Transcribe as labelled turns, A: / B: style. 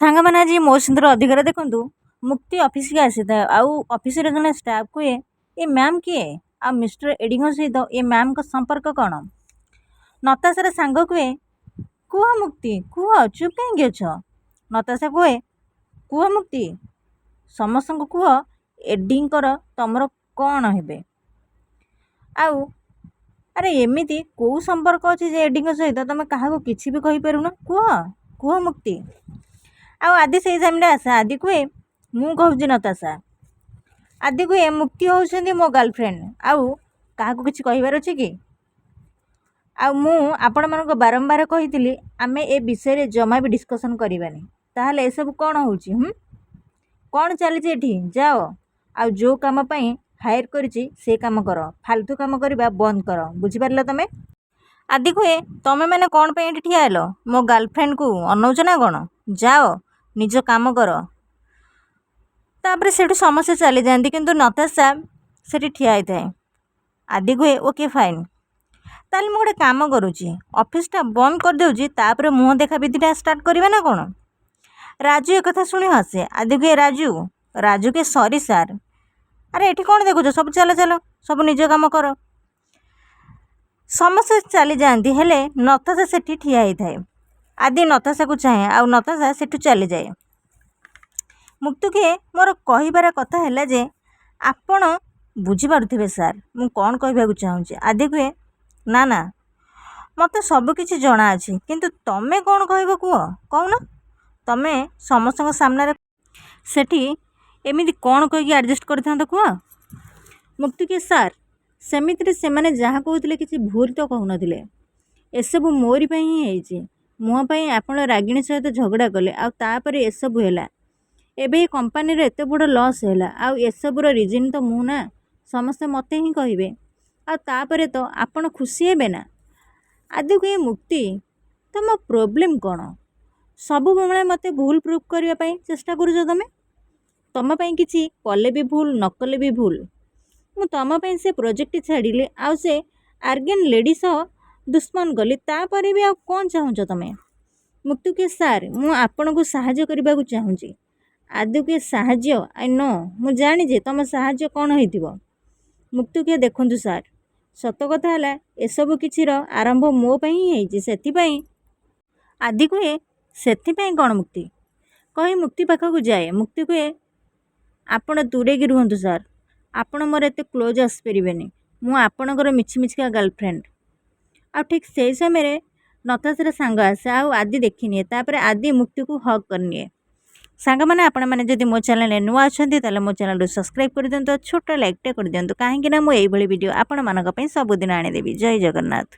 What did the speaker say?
A: ସାଙ୍ଗମାନେ, ଆଜି ମୋ ସିନ୍ଦୁର ଅଧିକାର ଦେଖନ୍ତୁ। ମୁକ୍ତି ଅଫିସକି ଆସିଥାଏ ଆଉ ଅଫିସରେ ଜଣେ ଷ୍ଟାଫ୍ କୁହେ, "ଏ ମ୍ୟାମ୍ କିଏ? ଆଉ ମିଷ୍ଟର ଏଡ଼ିଙ୍କ ସହିତ ଏ ମ୍ୟାମ୍ଙ୍କ ସମ୍ପର୍କ କ'ଣ?" ନତାଶାର ସାଙ୍ଗ କୁହେ, "କୁହ ମୁକ୍ତି, କୁହ, ଚୁପ୍ କାହିଁକି ଅଛ?" ନତାଶା କୁହେ, "କୁହ ମୁକ୍ତି, ସମସ୍ତଙ୍କୁ କୁହ, ଏଡ଼ିଙ୍କର ତମର କ'ଣ ହେବେ? ଆଉ ଆରେ, ଏମିତି କେଉଁ ସମ୍ପର୍କ ଅଛି ଯେ ଏଡ଼ିଙ୍କ ସହିତ ତମେ କାହାକୁ କିଛି ବି କହିପାରୁନ? କୁହ, କୁହ ମୁକ୍ତି।" ଆଉ ଆଦି ସେଇ ଟାଇମ୍ରେ ଆସେ। ଆଦି କୁହେ, "ମୁଁ କହୁଛି ନତାଶା।" ଆଦି କୁହେ, "ମୁକ୍ତି ହେଉଛନ୍ତି ମୋ ଗାର୍ଲଫ୍ରେଣ୍ଡ। ଆଉ କାହାକୁ କିଛି କହିବାର ଅଛି କି? ଆଉ ମୁଁ ଆପଣମାନଙ୍କୁ ବାରମ୍ବାର କହିଥିଲି, ଆମେ ଏ ବିଷୟରେ ଜମା ବି ଡିସ୍କସନ୍ କରିବାନି। ତାହେଲେ ଏସବୁ କ'ଣ ହେଉଛି? କ'ଣ ଚାଲିଛି ଏଠି? ଯାଅ ଆଉ ଯେଉଁ କାମ ପାଇଁ ହାୟର କରିଛି ସେ କାମ କର। ଫାଲତୁ କାମ କରିବା ବନ୍ଦ କର। ବୁଝିପାରିଲ ତମେ?" ଆଦି କୁହେ, "ତମେମାନେ କ'ଣ ପାଇଁ ଏଠି ଠିଆ ହେଲ? ମୋ ଗାର୍ଲଫ୍ରେଣ୍ଡକୁ ଅନଉଛ ନା କ'ଣ? ଯାଅ, ନିଜ କାମ କର।" ତାପରେ ସେଠୁ ସମସ୍ତେ ଚାଲିଯାଆନ୍ତି, କିନ୍ତୁ ନତାଶା ସେଠି ଠିଆ ହେଇଥାଏ। ଆଦି କୁହେ, "ଓକେ, ଫାଇନ୍। ତାହେଲେ ମୁଁ ଗୋଟେ କାମ କରୁଛି, ଅଫିସଟା ବନ୍ଦ କରିଦେଉଛି। ତାପରେ ମୁହଁ ଦେଖା ବିଧିଟା ଷ୍ଟାର୍ଟ କରିବା ନା କ'ଣ?" ରାଜୁ ଏକଥା ଶୁଣି ହସେ। ଆଦି କୁହେ, "ରାଜୁ।" ରାଜୁ କୁହେ, "ସରି ସାର୍।" "ଆରେ, ଏଠି କ'ଣ ଦେଖୁଛ ସବୁ? ଚାଲ ଚାଲ, ସବୁ ନିଜ କାମ କର।" ସମସ୍ତେ ଚାଲିଯାଆନ୍ତି, ହେଲେ ନତାଶା ସେଠି ଠିଆ ହେଇଥାଏ। ଆଦି ନତାଶାକୁ ଚାହେଁ ଆଉ ନତାଶା ସେଠୁ ଚାଲିଯାଏ। ମୁକ୍ତି କୁହେ, "ମୋର କହିବାର କଥା ହେଲା ଯେ ଆପଣ ବୁଝିପାରୁଥିବେ ସାର୍, ମୁଁ କ'ଣ କହିବାକୁ ଚାହୁଁଛି।" ଆଦି କୁହେ, "ନା ନା, ମୋତେ ସବୁକିଛି ଜଣାଅଛି, କିନ୍ତୁ ତମେ କ'ଣ କହିବ କୁହ। କହୁନ, ତମେ ସମସ୍ତଙ୍କ ସାମ୍ନାରେ ସେଠି ଏମିତି କ'ଣ କହିକି ଆଡ଼ଜଷ୍ଟ କରିଥାନ୍ତ, କୁହ।" ମୁକ୍ତି କୁହେ, "ସାର୍, ସେମିତିରେ ସେମାନେ ଯାହା କହୁଥିଲେ କିଛି ଭୁଲ ତ କହୁନଥିଲେ। ଏସବୁ ମୋରି ପାଇଁ ହିଁ ହେଇଛି। ମୋ ପାଇଁ ଆପଣ ରାଗିଣୀ ସହିତ ଝଗଡ଼ା କଲେ ଆଉ ତାପରେ ଏସବୁ ହେଲା। ଏବେ ଏ କମ୍ପାନୀର ଏତେ ବଡ଼ ଲସ୍ ହେଲା। ଆଉ ଏସବୁର ରିଜିନ୍ ତ ମୁଁ ନା? ସମସ୍ତେ ମୋତେ ହିଁ କହିବେ ଆଉ ତାପରେ ତ ଆପଣ ଖୁସି ହେବେ ନା?" ଆଦି କୁହେ, "ମୁକ୍ତି, ତମ ପ୍ରୋବ୍ଲେମ୍ କ'ଣ? ସବୁବେଳେ ମୋତେ ଭୁଲ ପ୍ରୁଭ୍ କରିବା ପାଇଁ ଚେଷ୍ଟା କରୁଛ ତମେ। ତମ ପାଇଁ କିଛି କଲେ ବି ଭୁଲ, ନ କଲେ ବି ଭୁଲ। ମୁଁ ତମ ପାଇଁ ସେ ପ୍ରୋଜେକ୍ଟ ଛାଡ଼ିଲି ଆଉ ସେ ଆର୍ଗେନ୍ ଲେଡ଼ି ସହ ଦୁଶ୍ମନ କଲି। ତାପରେ ବି ଆଉ କ'ଣ ଚାହୁଁଛ ତମେ?" ମୁକ୍ତି କୁହେ, "ସାର୍, ମୁଁ ଆପଣଙ୍କୁ ସାହାଯ୍ୟ କରିବାକୁ ଚାହୁଁଛି।" ଆଦି କୁହେ, "ସାହାଯ୍ୟ? I no, ମୁଁ ଜାଣିଛି ତମ ସାହାଯ୍ୟ କ'ଣ ହେଇଥିବ।" ମୁକ୍ତି କୁହେ, "ଦେଖନ୍ତୁ ସାର୍, ସତ କଥା ହେଲା, ଏସବୁ କିଛିର ଆରମ୍ଭ ମୋ ପାଇଁ ହିଁ ହେଇଛି। ସେଥିପାଇଁ।" ଆଦି କୁହେ, "ସେଥିପାଇଁ କ'ଣ ମୁକ୍ତି?" କହି ମୁକ୍ତି ପାଖକୁ ଯାଏ। ମୁକ୍ତି କୁହେ, "ଆପଣ ଦୂରେଇକି ରୁହନ୍ତୁ ସାର୍। ଆପଣ ମୋର ଏତେ କ୍ଲୋଜ୍ ଆସିପାରିବେନି। ମୁଁ ଆପଣଙ୍କର ମିଛି ମିଛିକା ଗାର୍ଲଫ୍ରେଣ୍ଡ।" ଆଉ ଠିକ୍ ସେଇ ସମୟରେ ନତାଶାର ସାଙ୍ଗ ଆସେ ଆଉ ଆଦି ଦେଖିନିଏ। ତାପରେ ଆଦି ମୁକ୍ତିକୁ ହଗ୍ କରିନିଏ। ସାଙ୍ଗମାନେ, ଆପଣମାନେ ଯଦି ମୋ ଚ୍ୟାନେଲରେ ନୂଆ ଅଛନ୍ତି, ତାହେଲେ ମୋ ଚ୍ୟାନେଲକୁ ସବସ୍କ୍ରାଇବ୍ କରିଦିଅନ୍ତୁ ଆଉ ଛୋଟ ଲାଇକ୍ଟେ କରିଦିଅନ୍ତୁ, କାହିଁକିନା ମୁଁ ଏଇଭଳି ଭିଡ଼ିଓ ଆପଣମାନଙ୍କ ପାଇଁ ସବୁଦିନ ଆଣିଦେବି। ଜୟ ଜଗନ୍ନାଥ।